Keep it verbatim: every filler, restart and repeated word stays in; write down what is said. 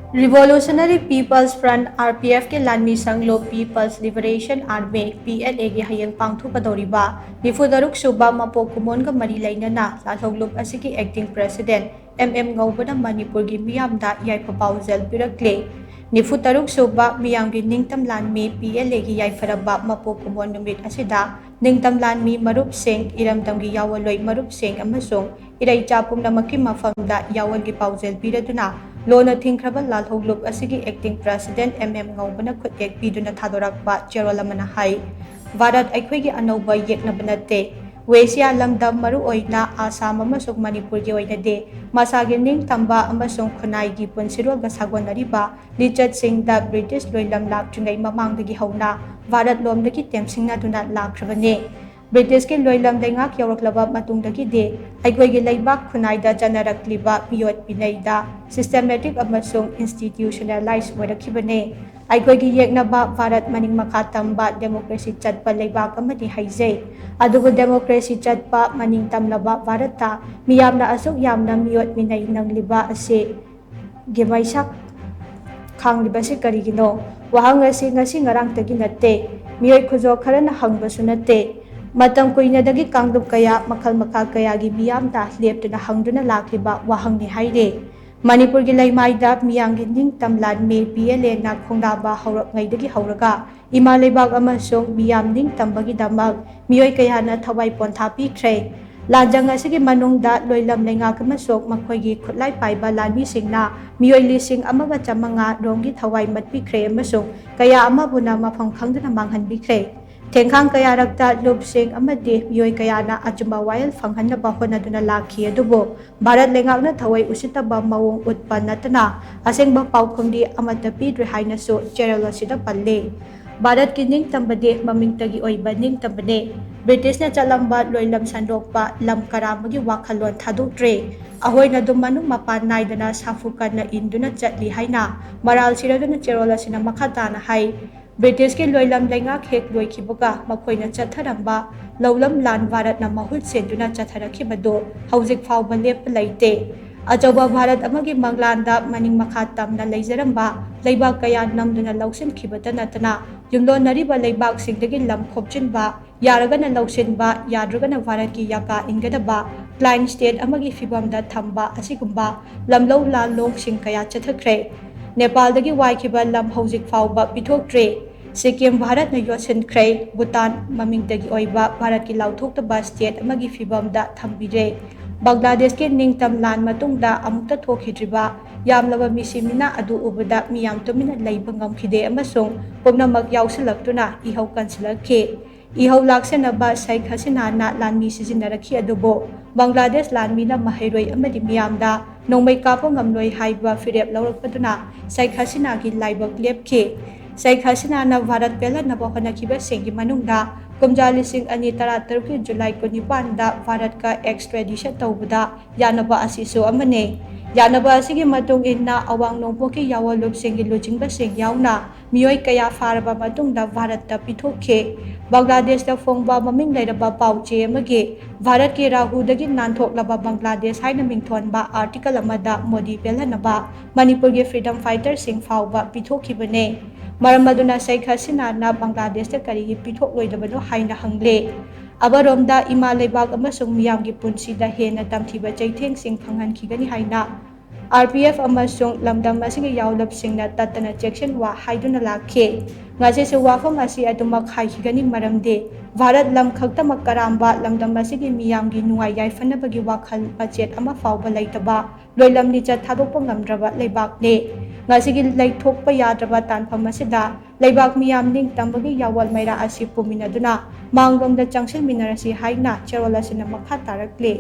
Revolutionary People's Front, R P F ꯀꯤ ꯂꯥꯟꯃꯤ ꯁꯪꯂꯨꯞ People's Liberation Army, P L A ꯒꯤ ꯍꯌꯦꯡ ꯄꯥꯡꯊꯣꯛꯀꯗꯧꯔꯤꯕ ꯅꯤꯐꯨ ꯇꯔꯨꯛ ꯁꯨꯕ ꯃꯄꯣꯛ ꯀꯨꯝꯑꯣꯟꯒ ꯃꯔꯤ ꯂꯩꯅꯅ ꯂꯥꯜꯍꯧꯂꯨꯞ ꯑꯁꯤꯒꯤ acting president M M ꯉꯧꯕꯅ ꯃꯅꯤꯄꯨꯔꯒꯤ ꯃꯤꯌꯥꯝꯗ ꯌꯥꯏꯐ ꯄꯥꯎꯖꯦꯜ ꯄꯤꯔꯛꯂꯦ꯫ ꯅꯤꯐꯨ ꯇꯔꯨꯛ ꯁꯨꯕ ꯃꯤꯌꯥꯝꯒꯤ ꯅꯤꯡꯇꯝ ꯂꯥꯟꯃꯤ P L A ꯒꯤ ꯌꯥꯏꯐꯔꯕ ꯃꯄꯣꯛ ꯀꯨꯝꯑꯣꯟ ꯅꯨꯃꯤꯠ ꯑꯁꯤꯗ ꯅꯤꯡꯇꯝ ꯂꯥꯟꯃꯤ ꯃꯔꯨꯞꯁꯤꯡ, ꯏꯔꯝꯗꯝꯒꯤ ꯌꯥꯑꯣꯟꯂꯣꯏ ꯃꯔꯨꯞꯁꯤꯡ ꯑꯃꯁꯨꯡ ꯏꯔꯩꯆꯥ ꯄꯨꯝꯅꯃꯛꯀꯤ ꯃꯐꯝꯗ ꯌꯥꯑꯣꯟꯒꯤ ꯄꯥꯎꯖꯦꯜ ꯄꯤꯔꯗꯨꯅ ꯂꯣꯟꯅ ꯊꯤꯡꯈ꯭ꯔꯕ ꯂꯥꯜꯍꯧꯂꯨꯞ ꯑꯁꯤꯒꯤ acting president M M ꯉꯧꯕꯅ ꯈꯨꯠꯌꯦꯛ ꯄꯤꯗꯨꯅ ꯊꯥꯗꯣꯔꯛꯄ ꯆꯦꯔꯣꯜ ꯑꯃꯅ ꯍꯥꯏ, "ꯚꯥꯔꯠ ꯑꯩꯈꯣꯏꯒꯤ ꯑꯅꯧꯕ ꯌꯦꯛꯅꯕ ꯅꯠꯇꯦ꯫ ꯋꯦꯁꯤꯌꯥ ꯂꯝꯗꯝ, ꯃꯔꯨꯑꯣꯏꯅ ꯑꯁꯥꯝ ꯑꯃꯁꯨꯡ ꯃꯅꯤꯄꯨꯔꯒꯤ ꯑꯣꯏꯅꯗꯤ ꯃꯁꯥꯒꯤ ꯅꯤꯡꯇꯝꯕ ꯑꯃꯁꯨꯡ ꯈꯨꯟꯅꯥꯏꯒꯤ ꯄꯨꯟꯁꯤꯔꯣꯜꯒ ꯁꯥꯒꯣꯟꯅꯔꯤꯕ ꯂꯤꯆꯠꯁꯤꯡꯗ ꯕ꯭ꯔꯤꯇꯤꯁ ꯂꯣꯏꯂꯝ ꯂꯥꯛꯇ꯭ꯔꯤꯉꯩ ꯃꯃꯥꯡꯗꯒꯤ ꯍꯧꯅ ꯚꯥꯔꯠ ꯂꯣꯝꯗꯒꯤ ꯇꯦꯝꯁꯤꯡꯅꯗꯨꯅ ꯂꯥꯛꯈ꯭ꯔꯕꯅꯤ꯫ ꯕ꯭ꯔꯤꯇꯤꯁꯀꯤ ꯂꯣꯏꯂꯝ ꯂꯩꯉꯥꯛ ꯌꯧꯔꯛꯂꯕ ꯃꯇꯨꯡꯗꯒꯤꯗꯤ ꯑꯩꯈꯣꯏꯒꯤ ꯂꯩꯕꯥꯛ ꯈꯨꯟꯅꯥꯏꯗ ꯆꯠꯅꯔꯛꯂꯤꯕ ꯃꯤꯑꯣꯠ ꯃꯤꯅꯩꯗ systematic ꯑꯃꯁꯨꯡ institutionalize ꯑꯣꯏꯔꯛꯈꯤꯕꯅꯤ꯫ ꯑꯩꯈꯣꯏꯒꯤ ꯌꯦꯛꯅꯕ ꯚꯥꯔꯠ ꯃꯅꯤꯡ ꯃꯈꯥ ꯇꯝꯕ democracy ꯆꯠꯄ ꯂꯩꯕꯥꯛ ꯑꯃꯅꯤ ꯍꯥꯏꯖꯩ꯫ ꯑꯗꯨꯕꯨ democracy ꯆꯠꯄ ꯃꯅꯤꯡ ꯇꯝꯂꯕ ꯚꯥꯔꯠꯇ ꯃꯤꯌꯥꯝꯅ ꯑꯁꯨꯛ ꯌꯥꯝꯅ ꯃꯤꯑꯣꯠ ꯃꯤꯅꯩ ꯅꯪꯂꯤꯕ ꯑꯁꯤ ꯒꯤ ꯃꯩꯁꯥ ꯈꯥꯡꯂꯤꯕꯁꯤ ꯀꯔꯤꯒꯤꯅꯣ? ꯋꯥꯍꯪ ꯑꯁꯤ ꯉꯁꯤ ꯉꯔꯥꯡꯇꯒꯤ ꯅꯠꯇꯦ꯫ ꯃꯤꯑꯣꯏ ꯈꯨꯖꯣ ꯈꯔꯅ ꯍꯪꯕꯁꯨ ꯅꯠꯇꯦ꯫ ꯃꯇꯝ ꯀꯨꯏꯅꯗꯒꯤ ꯀꯥꯡꯂꯨꯞ ꯀꯌꯥ, ꯃꯈꯜ ꯃꯈꯥ ꯀꯌꯥꯒꯤ ꯃꯤꯌꯥꯝꯗ ꯂꯦꯞꯇꯅ ꯍꯪꯗꯨꯅ ꯂꯥꯛꯂꯤꯕ ꯋꯥꯍꯪꯅꯤ ꯍꯥꯏꯔꯤ꯫ ꯃꯅꯤꯄꯨꯔꯒꯤ ꯂꯩꯃꯥꯏꯗ ꯃꯤꯌꯥꯝꯒꯤ ꯅꯤꯡꯇꯝ ꯂꯥꯟꯃꯤ P L A ꯅ ꯈꯣꯡꯗꯥꯕ ꯍꯧꯔꯛꯉꯩꯗꯒꯤ ꯍꯧꯔꯒ ꯏꯃꯥ ꯂꯩꯕꯥꯛ ꯑꯃꯁꯨꯡ ꯃꯤꯌꯥꯝ ꯅꯤꯡꯇꯝꯕꯒꯤꯗꯃꯛ ꯃꯤꯑꯣꯏ ꯀꯌꯥꯅ ꯊꯋꯥꯏ ꯄꯣꯟꯊꯥ ꯄꯤꯈ꯭ꯔꯦ꯫ ꯂꯥꯟꯖꯪ ꯑꯁꯤꯒꯤ ꯃꯅꯨꯡꯗ ꯂꯣꯏꯂꯝ ꯂꯩꯉꯥꯛ ꯑꯃꯁꯨꯡ ꯃꯈꯣꯏꯒꯤ ꯈꯨꯠꯂꯥꯏ ꯄꯥꯏꯕ ꯂꯥꯟꯃꯤꯁꯤꯡꯅ ꯃꯤꯑꯣꯏ ꯂꯤꯁꯤꯡ ꯑꯃꯒ ꯆꯥꯃꯉꯥ ꯔꯣꯝꯒꯤ ꯊꯋꯥꯏ ꯃꯠꯄꯤꯈ꯭ꯔꯦ ꯑꯃꯁꯨꯡ ꯀꯌꯥ ꯑꯃꯕꯨꯅ ꯃꯐꯝ ꯈꯪꯗꯅ ꯃꯥꯡꯍꯟꯕꯤꯈ꯭ꯔꯦ꯫ ꯊꯦꯡꯈꯥꯡ ꯀꯌꯥꯔꯛꯇ ꯂꯨꯞꯁꯤꯡ ꯑꯃꯗꯤ ꯃꯤꯑꯣꯏ ꯀꯌꯥꯅ ꯑꯆꯨꯝꯕ ꯋꯥꯌꯦꯜ ꯐꯪꯍꯟꯅꯕ ꯍꯣꯠꯅꯗꯨꯅ ꯂꯥꯛꯈꯤ, ꯑꯗꯨꯕꯨ ꯚꯥꯔꯠ ꯂꯩꯉꯥꯛꯅ ꯊꯑꯣꯏ ꯎꯁꯤꯠꯇꯕ ꯃꯑꯣꯡ ꯎꯠꯄ ꯅꯠꯇꯅ ꯑꯁꯦꯡꯕ ꯄꯥꯎꯈꯨꯝꯗꯤ ꯑꯃꯠꯇ ꯄꯤꯗ꯭ꯔꯦ ꯍꯥꯏꯅꯁꯨ ꯆꯦꯔꯣꯜ ꯑꯁꯤꯗ ꯄꯜꯂꯤ꯫ ꯚꯥꯔꯠꯀꯤ ꯅꯤꯡꯇꯝꯕꯗꯤ ꯃꯃꯤꯡꯇꯒꯤ ꯑꯣꯏꯕ ꯅꯤꯡꯇꯝꯕꯅꯤ꯫ ꯕ꯭ꯔꯤꯇꯤꯁꯅ ꯆꯠꯂꯝꯕ ꯂꯣꯏꯂꯝ ꯁꯟꯗꯣꯛꯄ, ꯂꯝ ꯀꯔꯥꯝꯕꯒꯤ ꯋꯥꯈꯜꯂꯣꯟ ꯊꯥꯗꯣꯛꯇ꯭ꯔꯦ꯫ ꯑꯩꯈꯣꯏꯅ ꯑꯗꯨꯝ ꯃꯅꯨꯡ ꯃꯄꯥꯟ ꯅꯥꯏꯗꯅ ꯁꯥꯐꯨ ꯀꯟꯅ ꯏꯟꯗꯨꯅ ꯆꯠꯂꯤ ꯍꯥꯏꯅ ꯃꯔꯥꯜ ꯁꯤꯔꯗꯨꯅ ꯆꯦꯔꯣꯜ ꯑꯁꯤꯅ ꯃꯈꯥ ꯇꯥꯅ ꯍꯥꯏ, ꯕ꯭ꯔꯤꯇꯤꯁꯀꯤ ꯂꯣꯏꯂꯝ ꯂꯩꯉꯥꯛ ꯍꯦꯛ ꯂꯣꯏꯈꯤꯕꯒ ꯃꯈꯣꯏꯅ ꯆꯠꯊꯔꯝꯕ ꯂꯧꯂꯝ ꯂꯥꯟ ꯚꯥꯔꯠꯅ ꯃꯍꯨꯠ ꯁꯤꯟꯗꯨꯅ ꯆꯠꯊꯔꯛꯈꯤꯕꯗꯨ ꯍꯧꯖꯤꯛ ꯐꯥꯎꯕ ꯂꯦꯞꯄ ꯂꯩꯇꯦ꯫ ꯑꯆꯧꯕ ꯚꯥꯔꯠ ꯑꯃꯒꯤ ꯃꯪꯂꯥꯟꯗ ꯃꯅꯤꯡ ꯃꯈꯥ ꯇꯝꯅ ꯂꯩꯖꯔꯝꯕ ꯂꯩꯕꯥꯛ ꯀꯌꯥ ꯅꯝꯗꯨꯅ ꯂꯧꯁꯤꯟꯈꯤꯕꯇ ꯅꯠꯇꯅ, ꯌꯨꯝꯂꯣꯟꯅꯔꯤꯕ ꯂꯩꯕꯥꯛꯁꯤꯡꯗꯒꯤ ꯂꯝ ꯈꯣꯞꯆꯤꯟꯕ, ꯌꯥꯔꯒꯅ ꯂꯧꯁꯤꯟꯕ, ꯌꯥꯗ꯭ꯔꯒꯅ ꯚꯥꯔꯠꯀꯤ ꯌꯥꯀꯥ ꯏꯟꯒꯗꯕ client state ꯑꯃꯒꯤ ꯐꯤꯚꯝꯗ ꯊꯝꯕ ꯑꯁꯤꯒꯨꯝꯕ ꯂꯝꯂꯧ ꯂꯥꯟꯂꯣꯡꯁꯤꯡ ꯀꯌꯥ ꯆꯠꯊꯈ꯭ꯔꯦ꯫ ꯅꯦꯄꯥꯜꯗꯒꯤ ꯋꯥꯏꯈꯤꯕ ꯂꯝ ꯍꯧꯖꯤꯛ ꯐꯥꯎꯕ ꯄꯤꯊꯣꯛꯇ꯭ꯔꯤ꯫ ꯁꯤꯛꯀꯤꯝ ꯚꯥꯔꯠꯅ ꯌꯣꯠꯁꯤꯟꯈ꯭ꯔꯦ꯫ ꯚꯨꯇꯥꯟ ꯃꯃꯤꯡꯇꯒꯤ ꯑꯣꯏꯕ ꯚꯥꯔꯠꯀꯤ ꯂꯥꯎꯊꯣꯛꯇꯕ state ꯑꯃꯒꯤ ꯐꯤꯚꯝꯗ ꯊꯝꯕꯤꯔꯦ꯫ ꯕꯪꯒ꯭ꯂꯥꯗꯦꯁꯀꯤ ꯅꯤꯡꯇꯝ ꯂꯥꯟ ꯃꯇꯨꯡꯗ ꯑꯃꯨꯛꯇ ꯊꯣꯛꯈꯤꯗ꯭ꯔꯤꯕ ꯌꯥꯝꯂꯕ ꯃꯤꯁꯤ ꯃꯤꯅꯥ ꯑꯗꯨ ꯎꯕꯗ ꯃꯤꯌꯥꯝ ꯇꯨꯃꯤꯟꯅ ꯂꯩꯕ ꯉꯝꯈꯤꯗꯦ ꯑꯃꯁꯨꯡ ꯄꯨꯝꯅꯃꯛ ꯌꯥꯎꯁꯤꯜꯂꯛꯇꯨꯅ ꯏꯍꯧ ꯀꯟꯁꯤꯜꯂꯛꯈꯤ꯫ ꯏꯍꯧ ꯂꯥꯛꯁꯦꯟꯅꯕ ꯁꯩꯈ ꯍꯁꯤꯅꯥꯅ ꯂꯥꯟꯃꯤ ꯁꯤꯖꯤꯟꯅꯔꯛꯈꯤ, ꯑꯗꯨꯕꯨ ꯕꯪꯒ꯭ꯂꯥꯗꯦꯁ ꯂꯥꯟꯃꯤꯅ ꯃꯍꯩꯔꯣꯏ ꯑꯃꯗꯤ ꯃꯤꯌꯥꯝꯗ ꯅꯣꯡꯃꯩ ꯀꯥꯞꯄ ꯉꯝꯂꯣꯏ ꯍꯥꯏꯕ ꯐꯤꯔꯦꯞ ꯂꯧꯔꯛꯄꯗꯨꯅ ꯁꯩꯈ ꯍꯁꯤꯅꯥꯒꯤ ꯂꯥꯏꯕꯛ ꯂꯦꯞꯈꯤ꯫ ꯁꯩꯈ ꯍꯁꯤꯅꯥꯅ ꯚꯥꯔꯠ ꯄꯦꯜꯍꯟꯅꯕ ꯍꯣꯠꯅꯈꯤꯕꯁꯤꯡꯒꯤ ꯃꯅꯨꯡꯗ ꯀꯨꯝꯖꯥ ꯂꯤꯁꯤꯡ ꯑꯅꯤ ꯇꯔꯥꯇꯔꯨꯛꯀꯤ ꯖꯨꯂꯥꯏ ꯀꯨꯟꯅꯤꯄꯥꯟꯗ ꯚꯥꯔꯠꯀ extradition ꯇꯧꯕꯗ ꯌꯥꯅꯕ ꯑꯁꯤꯁꯨ ꯑꯃꯅꯤ꯫ ꯌꯥꯅꯕ ꯑꯁꯤꯒꯤ ꯃꯇꯨꯡ ꯏꯟꯅ ꯑꯋꯥꯡ ꯅꯣꯡꯄꯣꯛꯀꯤ ꯌꯥꯑꯣꯟꯂꯨꯞꯁꯤꯡꯒꯤ ꯂꯨꯆꯤꯡꯕꯁꯤꯡ ꯌꯥꯎꯅ ꯃꯤꯑꯣꯏ ꯀꯌꯥ ꯐꯥꯔꯕ ꯃꯇꯨꯡꯗ ꯚꯥꯔꯠꯇ ꯄꯤꯊꯣꯛꯈꯤ꯫ ꯕꯪꯒ꯭ꯂꯥꯗꯦꯁꯇ ꯐꯣꯡꯕ ꯃꯃꯤꯡ ꯂꯩꯔꯕ ꯄꯥꯎ ꯆꯦ ꯑꯃꯒꯤ ꯚꯥꯔꯠꯀꯤ ꯔꯥꯍꯨꯗꯒꯤ ꯅꯥꯟꯊꯣꯛꯂꯕ ꯕꯪꯒ꯭ꯂꯥꯗꯦꯁ ꯍꯥꯏꯅ ꯃꯤꯡꯊꯣꯟꯕ article ꯑꯃꯗ ꯃꯣꯗꯤ ꯄꯦꯜꯍꯟꯅꯕ ꯃꯅꯤꯄꯨꯔꯒꯤ freedom fighterꯁꯤꯡ ꯐꯥꯎꯕ ꯄꯤꯊꯣꯛꯈꯤꯕꯅꯦ꯫ ꯃꯔꯝ ꯑꯗꯨꯅ ꯁꯩꯈ ꯍꯁꯤꯅꯥꯅ ꯕꯪꯒ꯭ꯂꯥꯗꯦꯁꯇ ꯀꯔꯤꯒꯤ ꯄꯤꯊꯣꯛꯂꯣꯏꯗꯕꯅꯣ ꯍꯥꯏꯅ ꯍꯪꯂꯦ꯫ ꯑꯃꯔꯣꯝꯗ ꯏꯃꯥ ꯂꯩꯕꯥꯛ ꯑꯃꯁꯨꯡ ꯃꯤꯌꯥꯝꯒꯤ ꯄꯨꯟꯁꯤꯗ ꯍꯦꯟꯅ ꯇꯝꯊꯤꯕ ꯆꯩꯊꯦꯡꯁꯤꯡ ꯐꯪꯍꯟꯈꯤꯒꯅꯤ ꯍꯥꯏꯅ RPF ꯑꯃꯁꯨꯡ ꯂꯝꯗꯝ ꯑꯁꯤꯒꯤ ꯌꯥꯑꯣꯟꯂꯨꯞꯁꯤꯡꯅ ꯇꯠꯇꯅ ꯆꯦꯛꯁꯤꯟ ꯋꯥ ꯍꯥꯏꯗꯨꯅ ꯂꯥꯛꯈꯤ꯫ ꯉꯁꯤꯁꯨ ꯋꯥꯐꯝ ꯑꯁꯤ ꯑꯗꯨꯃꯛ ꯍꯥꯏꯈꯤꯒꯅꯤ, ꯃꯔꯝꯗꯤ ꯚꯥꯔꯠ ꯂꯝ ꯈꯛꯇꯃꯛ ꯀꯔꯥꯝꯕ, ꯂꯝꯗꯝ ꯑꯁꯤꯒꯤ ꯃꯤꯌꯥꯝꯒꯤ ꯅꯨꯡꯉꯥꯏ ꯌꯥꯏꯐꯅꯕꯒꯤ ꯋꯥꯈꯜ ꯃꯆꯦꯠ ꯑꯃ ꯐꯥꯎꯕ ꯂꯩꯇꯕ, ꯂꯣꯏꯂꯝ ꯂꯤꯆꯠ ꯊꯥꯗꯣꯛꯄ ꯉꯝꯗ꯭ꯔꯕ ꯂꯩꯕꯥꯛꯅꯤ꯫ ꯉꯁꯤꯒꯤ ꯂꯩꯊꯣꯛꯄ ꯌꯥꯗ꯭ꯔꯕ ꯇꯥꯟꯐꯝ ꯑꯁꯤꯗ ꯂꯩꯕꯥꯛ ꯃꯤꯌꯥꯝ ꯅꯤꯡꯇꯝꯕꯒꯤ ꯌꯥꯑꯣꯜ ꯃꯩꯔꯥ ꯑꯁꯤ ꯄꯨꯃꯤꯟꯅꯗꯨꯅ ꯃꯥꯡꯂꯣꯝꯗ ꯆꯪꯁꯤꯟꯃꯤꯟꯅꯔꯁꯤ ꯍꯥꯏꯅ ꯆꯦꯔꯣꯜ ꯑꯁꯤꯅ ꯃꯈꯥ ꯇꯥꯔꯛꯂꯤ꯫